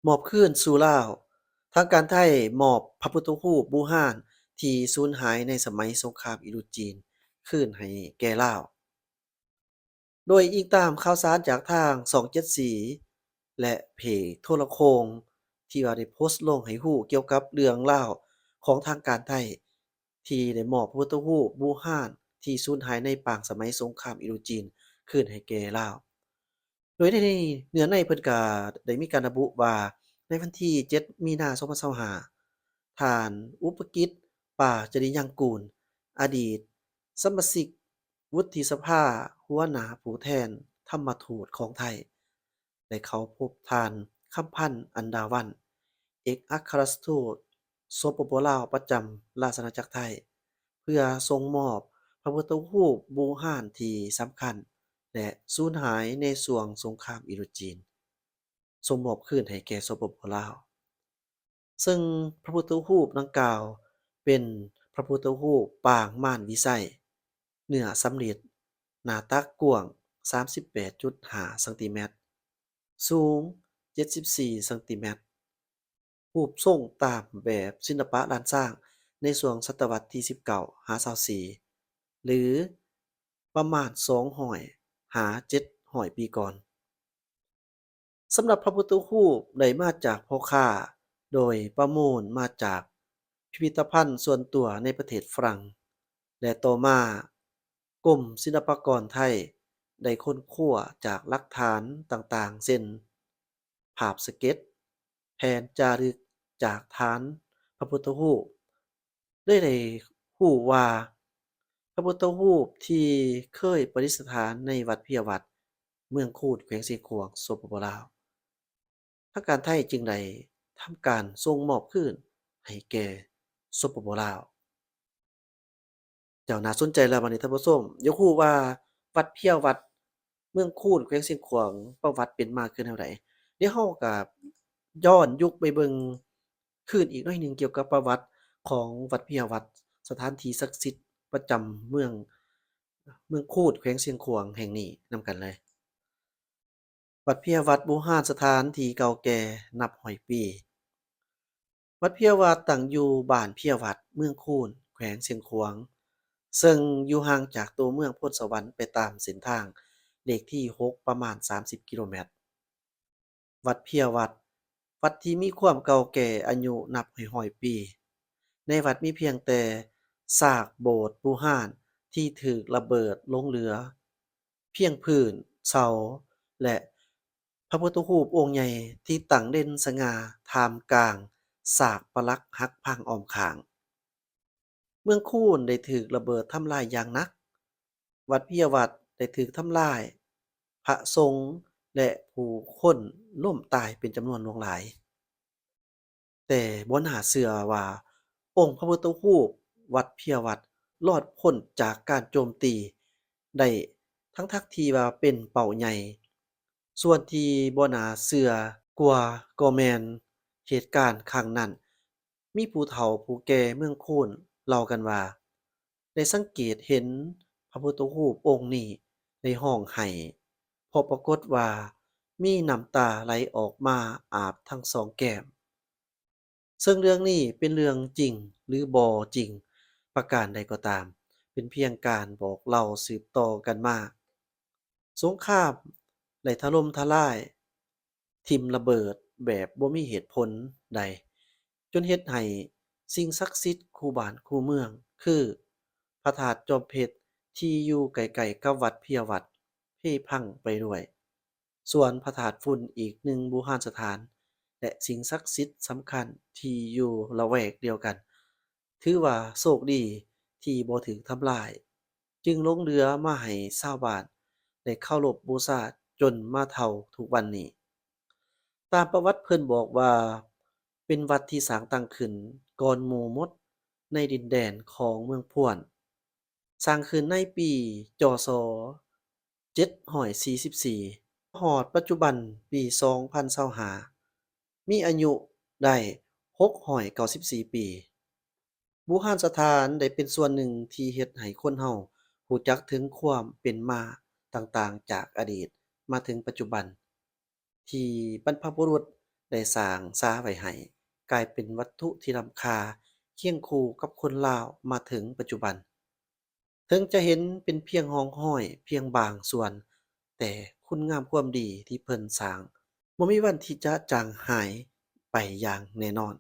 ມອບຄືນສູ່ລາວ. ທາງການໄທມອບພະພຸດທະຮູບບູຮານທີ່ສູນຫາຍໃນສະໄໝສົງຄາມອິນໂດຈີນຄືນໃຫ້ແກ່ລາວ. ໂດຍອີງຕາມຂ່າວສານຈາກທາງຊ່ອງເຈັດສີ ແລະ ເພຈໂທລະໂຄ່ງທີ່ວ່າໄດ້ໂພສລົງໃຫ້ຮູ້ກ່ຽວກັບເລື່ອງລາວຂອງທາງການໄທ ທີ່ໄດ້ມອບພະພຸດທະຮູບບູຮານທີ່ສູນຫາຍໃນປາງສະໄໝສົງຄາມອິນໂດຈີນຄືນໃຫ້ແກ່ລາວ. ໂດຍໃນເນື້ອໃນເພິ່ນກະໄດ້ມີການລະບຸວ່າ ໃນວັນທີເຈັດ ມີນາ ສອງພັນຊາວຫ້າ ທ່ານ ອຸປະກິດ ປາຈະລິຍັງກູນ ອະດີດສະມາຊິກວຸດທິສະພາ ຫົວໜ້າຜູ້ແທນທຳມະທູດຂອງໄທ ໄດ້ເຂົ້າພົບທ່ານ ຄຳພັນ ອັນດາວັນ ເອກອັກຄະລັດທູດ ສປປ ລາວ ປະຈຳລາຊະອານາຈັກໄທ ເພື່ອສົ່ງມອບພະພຸດທະຮູບບູຮານທີ່ສຳຄັນ ແລະ ສູນຫາຍໃນຊ່ວງສົງຄາມອິນໂດຈີນ ສົ່ງມອບຄືນໃຫ້ແກ່ ສປປ ລາວ. ເຊິ່ງພະພຸດທະຮູບດັ່ງກ່າວເປັນພະພຸດທະຮູບປາງມານວິໄຊ ເນື້ອສຳລິດ, ໜ້າຕັກກວ້າງສາມສິບແປດຈຸດຫ້າຊັງຕີແມັດ, ສູງເຈັດສິບສີ່ຊັງຕີແມັດ, ຮູບຊົງຕາມແບບສິລະປະລ້ານຊ້າງໃນຊ່ວງສະຕະວັດທີສິບເກົ້າຫາຊາວສີ່ ຫຼື ປະມານສອງຮ້ອຍຫາເຈັດຮ້ອຍປີກ່ອນ. ສຳລັບພະພຸດທະຮູບໄດ້ມາຈາກພໍ່ຄ້າ ໂດຍປະມູນມາຈາກພິພິທະພັນສ່ວນຕົວໃນປະເທດຝຣັ່ງ ແລະ ຕໍ່ມາ ກົມສິລະປາກອນໄທໄດ້ຄົ້ນຄວ້າຈາກຫຼັກຖານຕ່າງໆ ເຊັ່ນ ພາບສະເກັດ, ແຜ່ນຈາລຶກຈາກຖານພະພຸດທະຮູບ ເລີຍໄດ້ຮູ້ວ່າ ພະພຸດທະຮູບທີ່ເຄີຍປະດິດສະຖານໃນວັດເພຍວັດ ເມືອງຄູນ ແຂວງຊຽງຂວາງ ສປປ ລາວ. ທາງການໄທຈຶ່ງໄດ້ທຳການສົ່ງມອບຄືນໃຫ້ແກ່ ສປປ ລາວ. ເຈົ້າ ໜ້າສົນໃຈແລ້ວບັດນີ້ທ່ານຜູ້ຊົມ ຢາກຮູ້ວ່າວັດເພຍວັດ ເມືອງຄູນ ແຂວງຊຽງຂວາງ ປະຫວັດເປັນມາຄືແນວໃດ? ດຽວເຮົາກະຍ້ອນຍຸກໄປເບິ່ງຄືນອີກໜ້ອຍໜຶ່ງກ່ຽວກັບປະຫວັດຂອງວັດເພຍວັດ ສະຖານທີ່ສັກສິດປະຈຳເມືອງ ເມືອງຄູນ ແຂວງຊຽງຂວາງແຫ່ງນີ້ນຳກັນເລີຍ. ວັດເພຍວັດ ບູຮານສະຖານທີ່ເກົ່າແກ່ນັບຮ້ອຍປີ. ວັດເພຍວັດຕັ້ງຢູ່ບ້ານເພຍວັດ ເມືອງຄູນ ແຂວງຊຽງຂວາງ ເຊິ່ງຢູ່ຫ່າງຈາກຕົວເມືອງໂພນສະຫວັນໄປຕາມເສັ້ນທາງເລກທີຫົກ ປະມານສາມສິບກິໂລແມັດ. ວັດເພຍວັດ ວັດທີ່ມີຄວາມເກົ່າແກ່ອາຍຸນັບຮ້ອຍໆປີ. ໃນວັດມີພຽງແຕ່ຊາກໂບດບູຮານທີ່ຖືກລະເບີດຫຼົງເຫຼືອ ພຽງພື້ນເສົາ ແລະ ພະພຸດທະຮູບອົງໃຫຍ່ທີ່ຕັ້ງເດັ່ນສະຫງ່າທ່າມກາງຊາກປະຫຼັກຫັກພັງອ້ອມຂ້າງ. ເມືອງຄູນໄດ້ຖືກລະເບີດທຳລາຍຢ່າງໜັກ. ວັດເພຍວັດໄດ້ຖືກທຳລາຍ, ພະສົງ ແລະ ຜູ້ຄົນລົ້ມຕາຍເປັນຈຳນວນຫຼວງຫຼາຍ. ແຕ່ບໍ່ໜ້າເຊື່ອວ່າອົງພະພຸດທະຮູບວັດເພຍວັດລອດພົ້ນຈາກການໂຈມຕີໄດ້ ທັງໆທີ່ວ່າເປັນເປົ້າໃຫຍ່. ສ່ວນທີ່ບໍ່ໜ້າເຊື່ອກວ່າກໍແມ່ນເຫດການຄັ້ງນັ້ນ ມີຜູ້ເຖົ້າຜູ້ແກ່ເມືອງຄູນເລົ່າກັນວ່າ ໄດ້ສັງເກດເຫັນພະພຸດທະຮູບອົງນີ້ໄດ້ຮ້ອງໄຫ້ ເພາະປາກົດວ່າມີນ້ຳຕາໄຫຼອອກມາອາບທັງສອງແກ້ມ. ເຊິ່ງເລື່ອງນີ້ເປັນເລື່ອງຈິງ ຫຼື ບໍ່ຈິງປະການໃດກໍຕາມ, ເປັນພຽງການບອກເລົ່າສືບຕໍ່ກັນມາ. ສົງຄາມໄດ້ຖະຫຼົ່ມທະລາຍ, ຖິ້ມລະເບີດແບບບໍ່ມີເຫດຜົນໃດ, ຈົນເຮັດໃຫ້ສິ່ງສັກສິດຄູ່ບ້ານຄູ່ເມືອງ ຄື ພະທາດຈອມເພັດທີ່ຢູ່ໃກ້ໆກັບວັດເພຍວັດ ເພພັງໄປດ້ວຍ. ສ່ວນພະທາດຝຸ່ນອີກໜຶ່ງບູຮານສະຖານ ແລະ ສິ່ງສັກສິດສຳຄັນທີ່ຢູ່ລະແວກດຽວກັນ ຖືວ່າໂຊກດີທີ່ບໍ່ຖືກທຳລາຍ, ຈຶ່ງຫຼົງເຫຼືອມາໃຫ້ຊາວບ້ານໄດ້ເຄົາລົບບູຊາຈົນມາເທົ່າທຸກວັນນີ້. ຕາມປະຫວັດເພິ່ນບອກວ່າ ເປັນວັດທີ່ສ້າງຕັ້ງຂຶ້ນກ່ອນໝູ່ໝົດໃນດິນແດນຂອງເມືອງພວນ. ສ້າງຂຶ້ນໃນປີ ຈສ ເຈັດຮ້ອຍສີ່ສິບສີ່ ຮອດປັດຈຸບັນປີ ສອງພັນຊາວຫ້າ ມີອາຍຸໄດ້ ຫົກຮ້ອຍເກົ້າສິບສີ່ປີ. ບູຮານສະຖານໄດ້ເປັນສ່ວນໜຶ່ງທີ່ເຮັດໃຫ້ຄົນເຮົາຮູ້ຈັກເຖິງຄວາມເປັນມາຕ່າງໆຈາກອະດີດມາເຖິງປັດຈຸບັນ. ທີ່ບັນພະບຸລຸດ ໄດ້ສ້າງສາໄວ້ໃຫ້ ກາຍເປັນວັດຖຸທີ່ລ້ຳຄ່າ ຄຽງຄູ່ກັບຄົນລາວມາເຖິງປັດຈຸບັນ. ເຖິງຈະເຫັນເປັນພຽງຮ່ອງຮອຍພຽງບາງສ່ວນ, ແຕ່ຄຸນງາມຄວາມດີທີ່ເພິ່ນສ້າງ ບໍ່ມີວັນທີ່ຈະຈາງຫາຍໄປຢ່າງແນ່ນອນ.